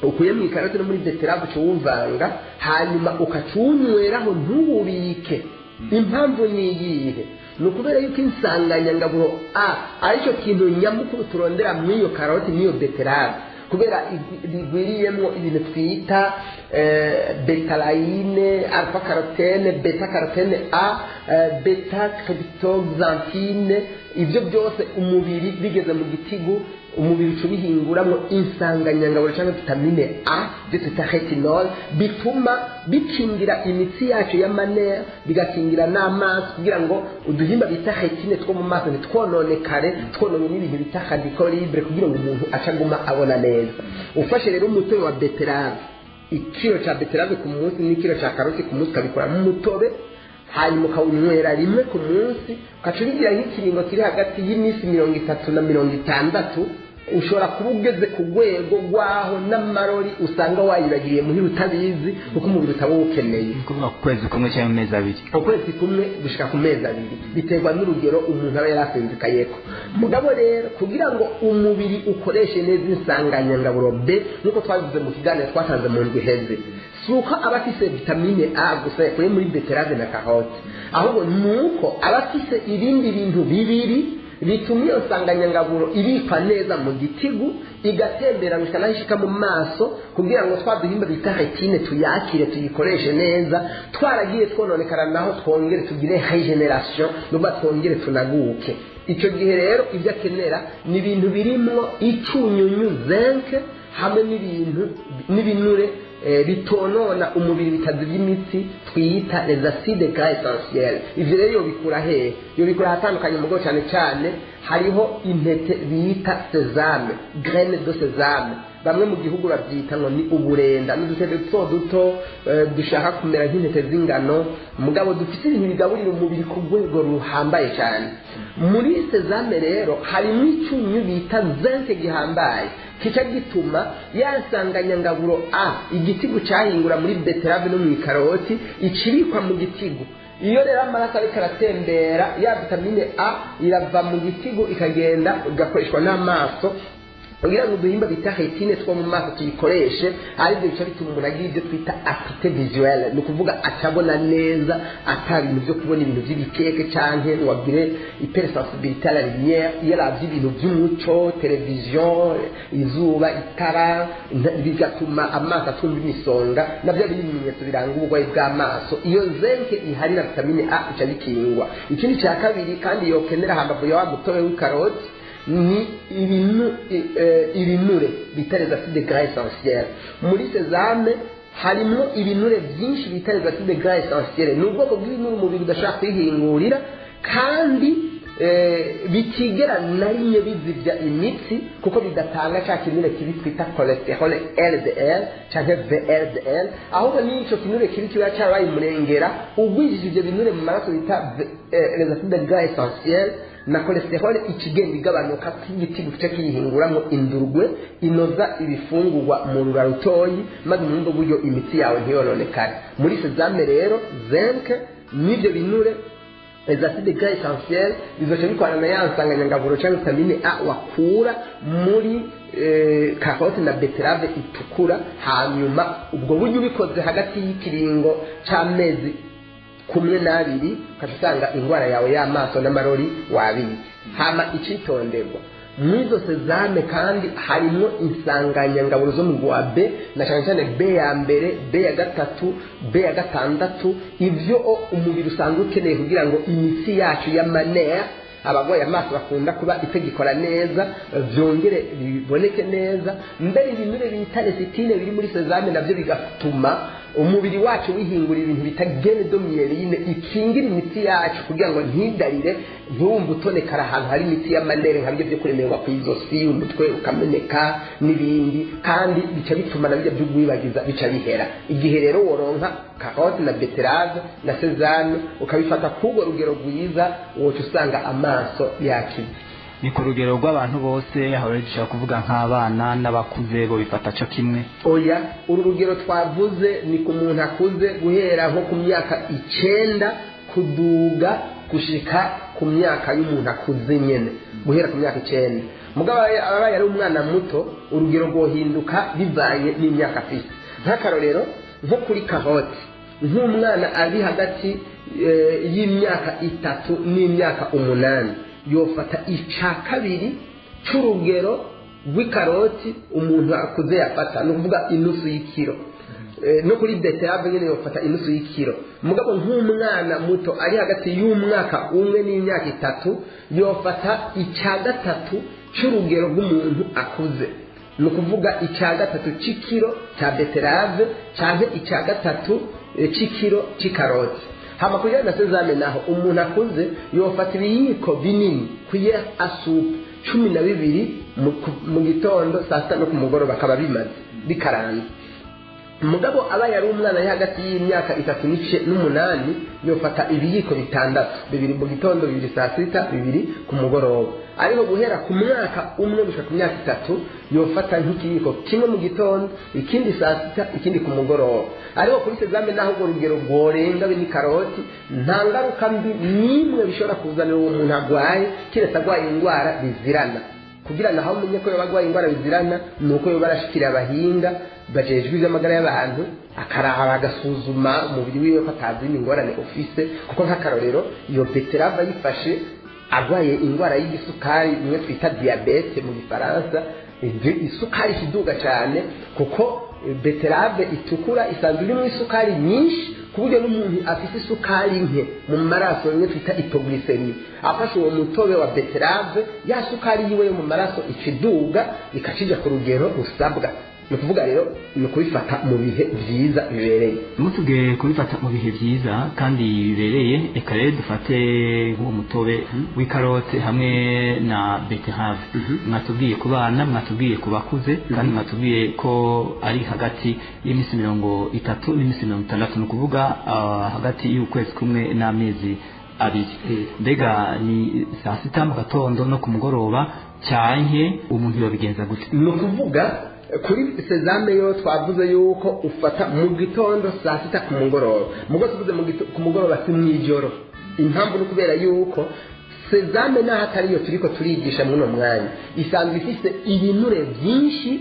S2: ukuye mu ikaroti no muri betterave, uca uwuvanga, hanyuma ukacuwunyweraho, ntuwubike. Impamvu ni iyihe? Ni ukubera yuko insanganyangaburo A, aricyo kintu nyamukuru turondera muri iyo karoti n'iyo betterave, kubera rigwiriyemo ibintu twita bétalaïne, alpha carotène, bêta carotène A, bêta cryptoxanthine. Ibyo byose umubiri bigeze mu gitigu, umubiri uca ubihinguramo insanganyangaburo cyangwa vitamine A, byo twita rétinol, bituma bikingira imitsi yacu y'amanera, bigakingira n'amaso, kugira ngo uduhimba bita rétine two mu maso ntitwononekare, twononye n'ibintu bita radicaux libres, kugira ngo umuntu ace aguma abona neza. Ufashe rero umutobe wa betterave, ikiro cya betterave ku munsi n'ikiro cya karoti ku munsi, ukabikoramo umutobe, hanyuma ukawunywera rimwe ku munsi, ukaca ubigira nk'ikiringo kiri hagati y'iminsi 30 na 60, ushobora kuba ugeze ku rwego rw'aho n'amarori usanga wayibagiriye muhira utabizi, kuko umubiri utaba uwukeneye.
S1: Ni ukuvuga ku kwezi kumwe cyangwa amezi 2?
S2: Ukwezi kumwe gushika ku mezi 2, biterwa n'urugero umuntu aba yarasinzikayeko. Mugabo rero kugira ngo umubiri ukoreshe neza insanganyangaburo B, nk'uko twabivuze mu kiganiro twatanze mu ndwi iheze, si uko aba afise vitamine A gusa yakuye muri betterave na carotte, ahubwo ni uko aba afise ibindi bintu bibiri bituma iyo nsanganyangaburo ibikwa neza mu gitigu, igatembera gushika naho ishika mu maso, kugira ngo twa duhimba bita rétine tuyakire, tuyikoreshe neza. Twaragiye twononekara naho twongere tugire régénération, nuba twongere tunaguke. Icyo gihe rero ibyo akenera ni ibintu birimwo icunyunyu zinc hamwe n'ibintu n'ibinure. Bitonona umubiri, bitazibya imitsi, twita les acides gras essentiels. Ivyo rero yobikura hehe? Yobikura ahatandukanye, mugabo cyane cyane hariho intete bita sésame, graine de sésame. Bamwe mu gihugu babyita ngo ni uburenda, n'udutete duto duto dushaka kumera nk'intete z'ingano, mugabo dufite ibintu bigaburira umubiri ku rwego ruhambaye cyane. Muri sésame rero harimo icyunyu bita zinc gihambaye, kica gituma ya nsanganyangaburo A igitigu cyahingura muri betterave no mu ikaroti ikibikwa mu gitigu. Iyo rero amaraso ariko aratembera, ya vitamine A irava mu gitigu ikagenda igakoreshwa n'amaso kugira ngo uduhimba bita rétine two mu maso tuyikoreshe, aribyo bica bituma umuntu agira ibyo twita acuité visuelle, ni ukuvuga atabona neza, ata bintu byo kubona ibintu by'ibikeke, canke ngo agire hypersensibilité à la lumière. Iyo aravye ibintu by'umuco, televiziyo, izuba, itara, bigatuma amaso atumva imisonga, nabyo biri ibimenyetso biranga uburwayi bw'amaso. Iyo zinc ihari na vitamine A ica bikingwa. Ikindi cya kabiri kandi yokenera hambavu ya wa mutobe w'ikaroti ni ibinure bita les acides gras essentiels. Muri sésame harimo ibinure byinshi bita les acides gras essentiels. Ni ubwoko bw'ibinure umubiri udashobora kwihingurira kandi bitigera na rimwe bizibya imitsi, kuko bidatanga cya kinure kibi twita cholesterol LDL cyangwa VLDL. Ahubwo n'ico kinure kibi kiba cyabaye umurengera, ugwijije ibyo binure mu maraso bita les acides gras essentiels, na cholesterol ikigenda igabanuka, k'igiti gice kiyihinguramo indurwe inoza ibifungurwa mu rura rutoyi, maze muri ubwo buryo imitsi yawe ntiyononekare. Muri sésame rero, zinc n'ibyo binure, les acides gras essentiels, bizoca bikorana na ya nsanganyangaburo cyangwa vitamine A wakura muri carotte na betterave itukura. Hanyuma ubwo buryo ubikoze hagati y'ikiringo c'amezi 1 n'2, ukaca usanga indwara yawe y'amaso n'amarori wabitse. Hama icitonderwa, mw'izo sésame kandi harimo insanganyangaburo zo mu wa B, na cyane cyane B ya mbere, B ya gatatu, B ya gatandatu, ivyo umubiri usanzwe ukeneye kugira ngo imitsi yacu y'amanera abarwaye amaso bakunda kuba itagikora neza vyongere biboneke neza. Mbere ibinure bita lécithine biri muri sésame navyo bigatuma umubiri wacu wihingura ibintu bita gaine de myéline, ikingira imitsi yacu kugira ngo ntidarire, ntiwumve utonekara ahantu hari imitsi y'amanere, nka byo kuremerwa ku izosi, umutwe ukameneka n'ibindi. Kandi bica bituma na bijya by'ugwibagiza bica bihera. Igihe rero woronka carotte na betterave na sésame, ukabifata k'urwo rugero rwiza, woca usanga amaso yakize.
S1: Ni ku rugero rw'abantu bose, aho rero dushobora kuvuga nk'abana n'abakuze bo bifata cyo kimwe?
S2: Oya, uru rugero twavuze ni ku muntu akuze, guhera nko ku myaka 9 kuduga gushika ku myaka y'umuntu akuze nyene, guhera ku myaka 9. Mugabo abaye ari umwana muto, urugero rwohinduka bivanye n'imyaka afise. Nk'akarorero, nko kuri carotte, nk'umwana ari hagati y'imyaka 3 n'imyaka 8 yofata ica kabiri c'urugero rw'ikaroti umuntu akuze yafata, ni ukuvuga inusu y'ikiro. No kuri betterave nyene yofata inusu y'ikiro. Mugabo nk'umwana muto ari hagati y'umwaka 1 n'imyaka 3 yofata icya gatatu c'urugero rw'umuntu akuze, ni ukuvuga icya gatatu c'ikiro cya betterave canke icya gatatu c'ikiro c'ikaroti. Hama kugira na sésame naho, umuntu akuze yofata ibiyiko binini, cuillère à soupe, 12 mu gitondo, saa sita no ku mugoroba, akaba bimaze bikaranze. Mugabo aba yari umwana ari hagati y'imyaka 3 n'ice n'8, yofata ibiyiko bitandatu, bibiri mu gitondo, bibiri saa sita, bibiri ku mugoroba. Ariko guhera ku mwaka 1 gushika ku myaka 3, yofata nk'ikiyiko kimwe mu gitondo, ikindi saa sita, ikindi ku mugoroba. Ariko kuri sésame naho urwo rugero rworenga be n'ikaroti, nta ngaruka mbi n'imwe bishobora kuzanira uwo muntu agwaye, keretse agwaye indwara bizirana. Kugira ngo aho umenye ko yoba agwaye indwara bizirana, ni uko yoba arashikira abahinga bajejwe iby'amagara y'abantu, akaraba, agasuzuma umubiri wiwe ko atazindi ingorane ufise. Kuko nk'akarorero, iyo betterave ayifashe arwaye indwara y'igisukari, imwe twita diabète mu Gifaransa, isukari ikiduga cyane, kuko betterave itukura isanzwe irimo isukari nyinshi, ku buryo n'umuntu afite isukari nke mu maraso, imwe twita hypoglycémie, afashe uwo mutobe wa betterave, ya sukari yiwe yo mu maraso ikiduga ikacija ku rugero rusabwa. Ni ukuvuga rero ni ukubifata mu bihe byiza bibereye.
S1: Mutubwiye kubifata mu bihe byiza kandi bibereye. Reka rero dufate nk'uwo mutobe w'ikarote hamwe na beterave. Mwatubwiye ku bana, mwatubwiye ku bakuze, kandi mwatubwiye ko ari hagati y'iminsi 30 n'iminsi 60, ni ukuvuga hagati y'ukwezi kumwe n'amezi 2. Mbega ni saa sita mu gatondo no ku mugoroba, cyanke umuntu yobigenza gute?
S2: Ni ukuvuga kuri sezame yo twavuze yuko ufata mu gitondo, saa sita, ku mugoroba. Mugo tuvuze ku mugoroba, si mw'ijoro. Impamvu ni ukubera yuko sezame n'aho atariyo turiko turigisha muri uno mwanya, isanzwe ifise ibinure byinshi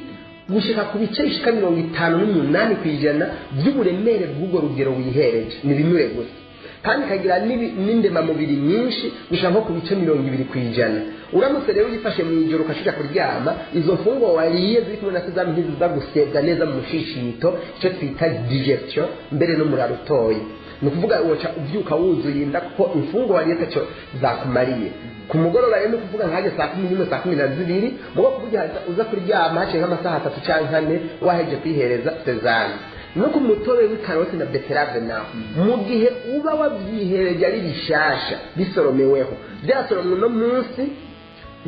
S2: gushika ku bice bishika 58% by'uburemere bw'ubwo rugero wihereje ni ibinure gusa, kandi ikagira n'indemamubiri nyinshi gushika nko ku bice 20%. Uramutse rero uyifashe mu ijoro ukashija kuryama, izo mfungurwa wariye ziri kumwe na sezame ntiziza gusebwa neza mu mushishito, icyo twita digestion, mbere n'umuraro utoye. Ni ukuvuga woca ubyuka wuzuye inda, kuko imfungurwa wariye atacyo zakumariye. Ku mugoroba rero ni ukuvuga nkajya saa 11, saa 12, mugo kuburyo uza kuryama haciye nk'amasaha 3 canke 4 waheje kwihereza sezame. No ku mutobe w'ikaroti na beterave naho, mu gihe uba wabyihereje ari bishasha bisoromeweho, byasoromwe uno munsi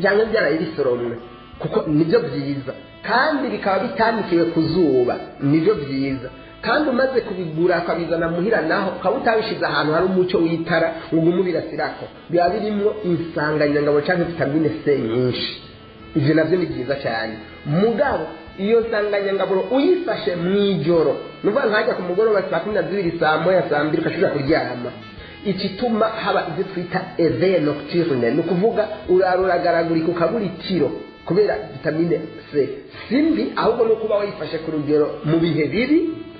S2: cyangwa byaraye bisoromwe, kuko nibyo byiza, kandi bikaba bitanikiwe ku zuba, nibyo byiza, kandi umaze kubigura ukabizana muhira, naho ukaba utabishize ahantu hari umucyo w'itara ngo ugume ubirasirako, biba birimwo insanganyangabo cyangwa vitamine C nyinshi. Ibyo nabyo ni byiza cyane. Mugabo iyo nsanganyangaburo uyifashe mu ijoro, ni ukuvuga nkajya ku mugoroba saa 12, saa 1, saa 2, ukashobora kuryama, ikituma haba ibyo twita éveil nocturne, ni ukuvuga urara uragaragurika ukabura itiro kubera vitamine C. Si mbi, ahubwo ni ukuba wayifashe ku rugero mu bihe bibi,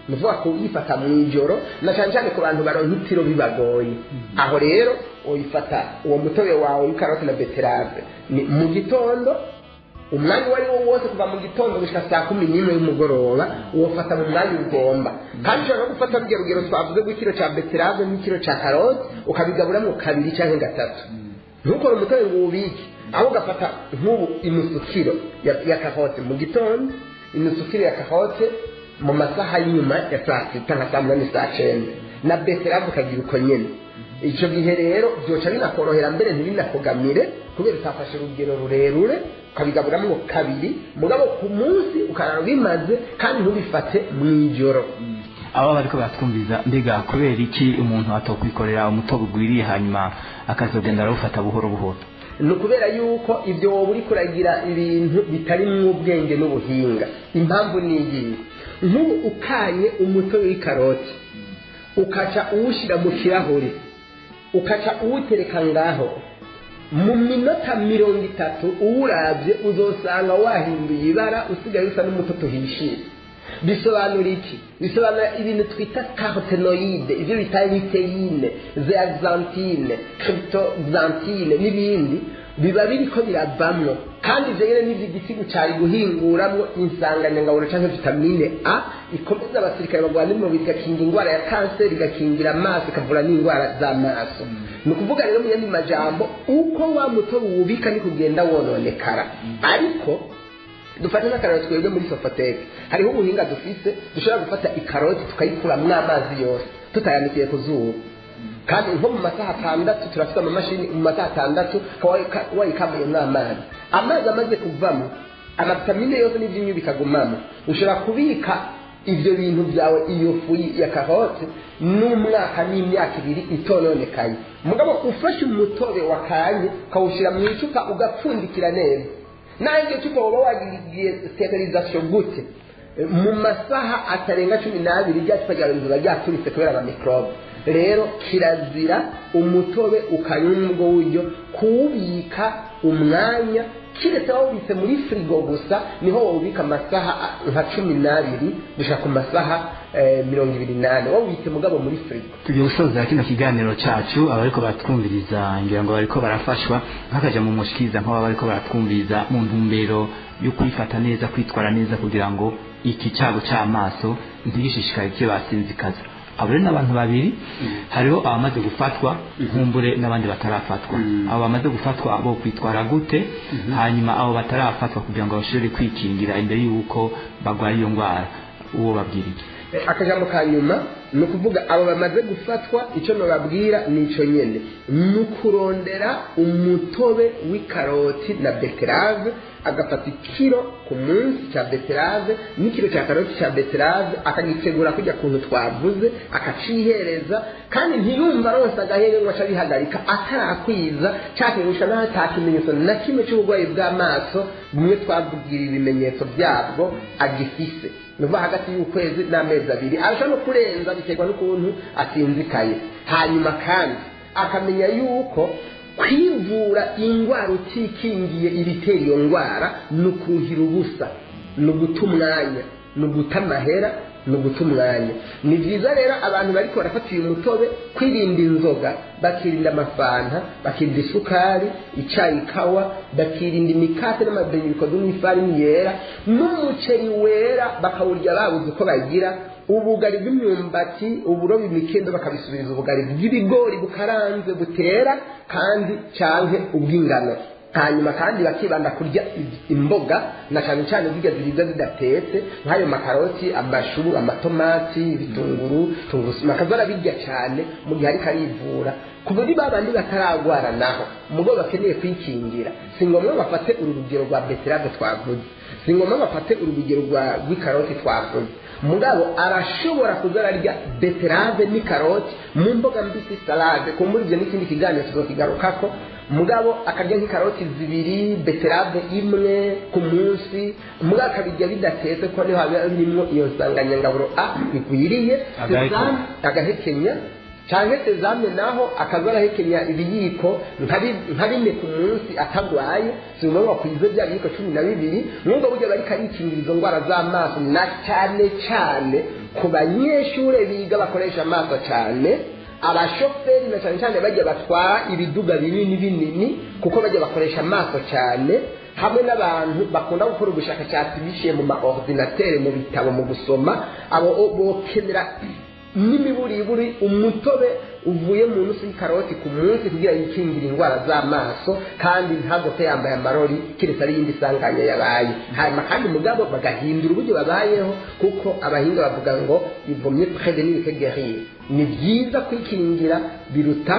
S2: ni ukuvuga kuyifata mu ijoro, na cyane cyane ku bantu baronka itiro bibagoye. Aho rero uyifata uwo mutobe wawe w'ikaroti na beterave ni mu gitondo, umwanya uwo ari wo wose kuva mu gitondo gushika saa 11 y'umugoroba, uwofata mu mwanya ugomba. Kandi ushobora no gufata rugero rugero twavuze rw'ikiro ca beterave n'ikiro ca karoti, ukabigaburamwo kabiri canke gatatu. Ntukore umutobe ngo uwubike, aho ugafata nk'ubu inusu kiro ya karoti mu gitondo, inusu kiro ya karoti mu masaha y'inyuma ya saa sita, nka saa 8, saa 9, na beterave ukagira uko nyene. Icyo gihe rero byoca binakorohera, mbere ntibinakugamire, kubera utafashe urugero rurerure, ukabigaburamwo kabiri, mugabo ku munsi ukarara bimaze, kandi ntubifate mu ijoro.
S1: Aba bariko baratwumviza, mbega kubera iki umuntu atokwikorera umutobe ugwiriye hanyuma akazogenda arawufata buhoro buhoro?
S2: Ni ukubera yuko ibyo wowe uri kuragira ibintu bitarimwo ubwenge n'ubuhinga. Impamvu ni iyi: nk'ubu ukanye umutobe w'ikaroti, ukaca uwushyira mu kirahuri, ukaca uwutereka ngaho, mu minota 30 uwurabye uzosanga wahinduye ibara, usigaye usa n'umutoto uhishiye. Bisobanura iki? Bisobanura ibintu twita carotenoïde, ibyo bita lutéine, zéaxanthine, cryptoxanthine n'ibindi, biba biriko biravamwo, kandi ivyo nyene nivyo igitigu cari guhinguramwo insanganyangaburo canke vitamine A ikomeza abasirikare bagwana umubiri, igakinga indwara ya kanseri, igakingira amaso, ikavura n'indwara z'amaso. Ni ukuvuga rero mu yandi majambo, uko wa mutobe uwubika ni kugenda wononekara. Ariko dufate n'akarorero, twebwe muri Sofoteke hariho ubuhinga dufise, dushobora gufata ikaroti tukayikuramwo amazi yose tutayanikiye ku zuba, kandi nko mu masaha 6, turafite amamashini, mu masaha 6 wayikamuyemo amazi, amazi amaze kuvamo, amavitamine yose n'ibyinyu bikagumamo, ushobora kubika ibyo bintu byawe, iyo fu ya karoti, n'umwaka n'imyaka 2 itononekaye. Mugabo ufashe umutobe wakanye ukawushyira mu icupa ugapfundikira neza, naho iryo cupa waba wagiriye sterilisation gute, mu masaha atarenga 12 rya cupa ryawe riba ryaturitse kubera amamikrobe. Rero kirazira umutobe ukanywa ubwo buryo kuwubika umwanya, kiretse wawubitse muri firigo gusa, niho wawubika amasaha nka 12 gushika ku masaha 24, wawubitse mugabo muri firigo.
S1: Tugiye gusoza kino kiganiro cacu. Abariko baratwumviriza ngira ngo bariko barafashwa nk'akaja mu mushikiza, nk'aba bariko baratwumviriza mu ntumbero yo kwifata neza, kwitwara neza, kugira ngo iki cyago c'amaso ntigishishikaye kibasinzikaza. Abo rero n'abantu babiri, hariho abamaze gufatwa nkumbure n'abandi batarafatwa. Abo bamaze gufatwa bo kwitwara gute? Hanyuma abo batarafatwa, kugira ngo bashobore kwikingira imbere y'uko barwara iyo ndwara, uwo babwira iki?
S2: Akajambo ka nyuma ni ukuvuga abo bamaze gufatwa, icyo nababwira ni icyo nyine, ni ukurondera umutobe w'ikaroti na beterave, agafata ikiro ku munsi cya beterave n'ikiro cya karoti cya beterave, akagitegura kujya kuntu twavuze, akacihereza, kandi ntiyumva rwose agahere ngo ace abihagarika atarakwiza cyakinisha n'aho ata kimenyetso na kimwe cy'uburwayi bw'amaso bumwe twavugira ibimenyetso byabwo agifise. Ni ukuvuga hagati y'ukwezi n'amezi 2, arashobora no kurenza, biterwa n'ukuntu asinzikaye. Hanyuma kandi akamenya yuko kwivura indwara utikingiye ibitera iyo ndwara ni ukuhira ubusa, ni uguta umwanya, ni uguta amahera, ni uguta umwanya. Ni byiza rero abantu bariko barafata uyu mutobe kwirinda inzoga, bakirinda amafanta, bakirinda isukari, icyayi, ikawa, bakirinda imikate n'amabenyi bikozwe mu ifarini yera, n'umuceri wera bakawurya babuze uko bagira, ubugari bw'imyumbati, uburoba, imikendo, bakabisubiriza ubugari bw'ibigori bukaranze butera kandi canke ubw'ingano. Hanyuma kandi bakibanda kurya imboga, na cyane cyane zirya ziribwa zidatetse, nk'ayo makaroti, amashu, amatomati, ibitunguru, tungurusumu, akaza arabirya cyane mu gihe ariko arivura. Ku buryo babandi bataragwara naho mugabo bakeneye kwikingira, si ngombwa bafate uru rugero rwa beterave twavuze, si ngombwa bafate uru rugero rw'ikaroti twavuze, mugabo arashobora kuza ararya beterave n'ikaroti mu mboga mbisi, salade. Kumbura ibyo n'ikindi kiganiro tuzokigarukako. Mugabo akarya nk'ikaroti 2, beterave 1 ku munsi, mugabo akabirya bidatetse, kuko niho haba birimo iyo nsanganyangaburo A ikwiriye. Agahekenya canke sezame naho akaza arahekenya ibiyiko nka 4 ku munsi atagwaye. Si ngombwa bakwize bya biyiko 12. Nubwo buryo bariko arikingira izo ndwara z'amaso, na cyane cyane ku banyeshure biga bakoresha amaso cyane, abashoferi na cyane cyane bajya batwara ibiduga binini binini, kuko bajya bakoresha amaso cyane, hamwe n'abantu bakunda gukora ubushakashatsi biciye mu ma ordinateur, mu bitabo, mu gusoma, abo bokenera n'imiburiburi umutobe uvuye mu nusu y'ikaroti ku munsi kugira yikingire indwara z'amaso, kandi ntagote yambaye amarori keretse ari iyindi sanganya yabaye. Hanyuma kandi mugabo bagahindura uburyo babayeho, kuko abahinga bavuga ngo il vaut mieux prévenir que guérir, ni byiza kwikingira biruta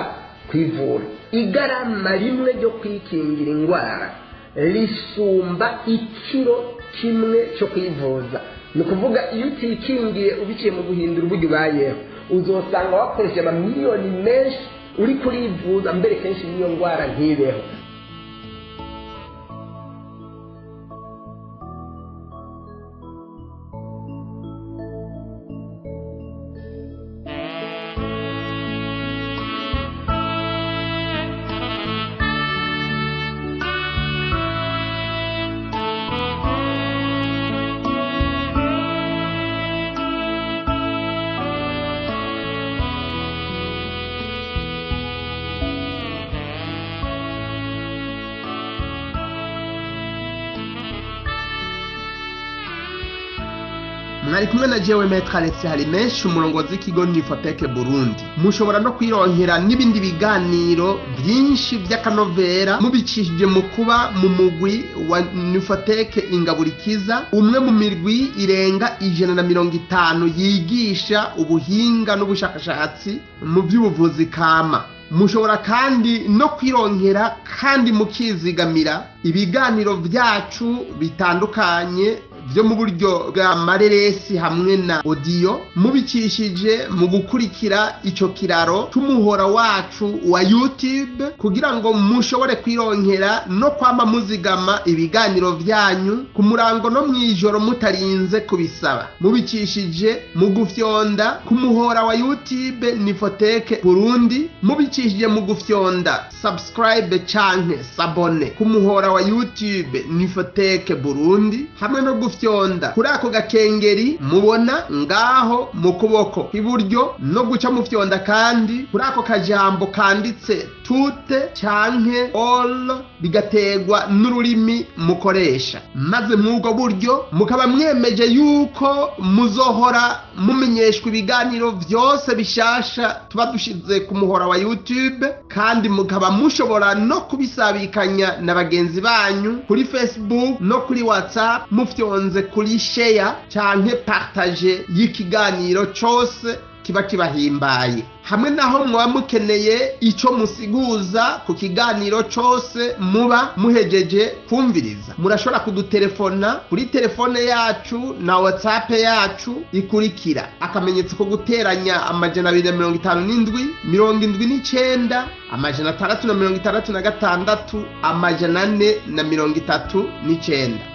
S2: kwivura. Igarama rimwe ryo kwikingira indwara risumba ikiro kimwe cyo kwivuza. Ni ukuvuga iyo utikingiye ubiciye mu guhindura uburyo ubayeho, uzosanga wakoresheje amamiliyoni menshi uri kurivuza, mbere kenshi n'iyo ndwara ntibeho.
S3: Mwari kumwe na jewe Maître Alex Harimenshi, umurongozi w'ikigo Nifoteke Burundi. Mushobora no kwironkera n'ibindi biganiro byinshi by'akanovera mubicishije mu kuba mu mugwi wa Nifoteke Ingaburikiza, umwe mu mirwi irenga 150 yigisha ubuhinga n'ubushakashatsi mu by'ubuvuzi kama. Mushobora kandi no kwironkera kandi mukizigamira ibiganiro byacu bitandukanye byo mu buryo bwa mareresi hamwe na audio, mubicishije mu gukurikira ico kiraro cy'umuhora wacu wa YouTube, kugira ngo mushobore kwironkera no kwama muzigama ibiganiro vyanyu ku murango no mwijoro mutarinze kubisaba, mubicishije mu gufyonda ku muhora wa YouTube Nifoteke Burundi, mubicishije mu gufyonda subscribe canke sabone ku muhora wa YouTube Nifoteke Burundi, hamwe no gufyonda kuri ako gakengeri mubona ngaho mu kuboko kw'iburyo, no guca mufyonda kandi kuri ako kajambo kanditse toutes canke all, bigaterwa n'ururimi mukoresha. Maze mw'ubwo buryo mukaba mwemeje yuko muzohora mumenyeshwa ibiganiro vyose bishasha tuba dushize ku muhora wa YouTube, kandi mukaba mushobora no kubisabikanya na bagenzi banyu kuri Facebook no kuri WhatsApp, mufyonze kuri share canke partage y'ikiganiro cose kiba kibahimbaye. Hamwe naho mwaba mukeneye ico musiguza ku kiganiro cose muba muhejeje kumviriza, murashobora kudutelefona kuri telefone yacu na WhatsApp yacu ikurikira: *257 79 666 439.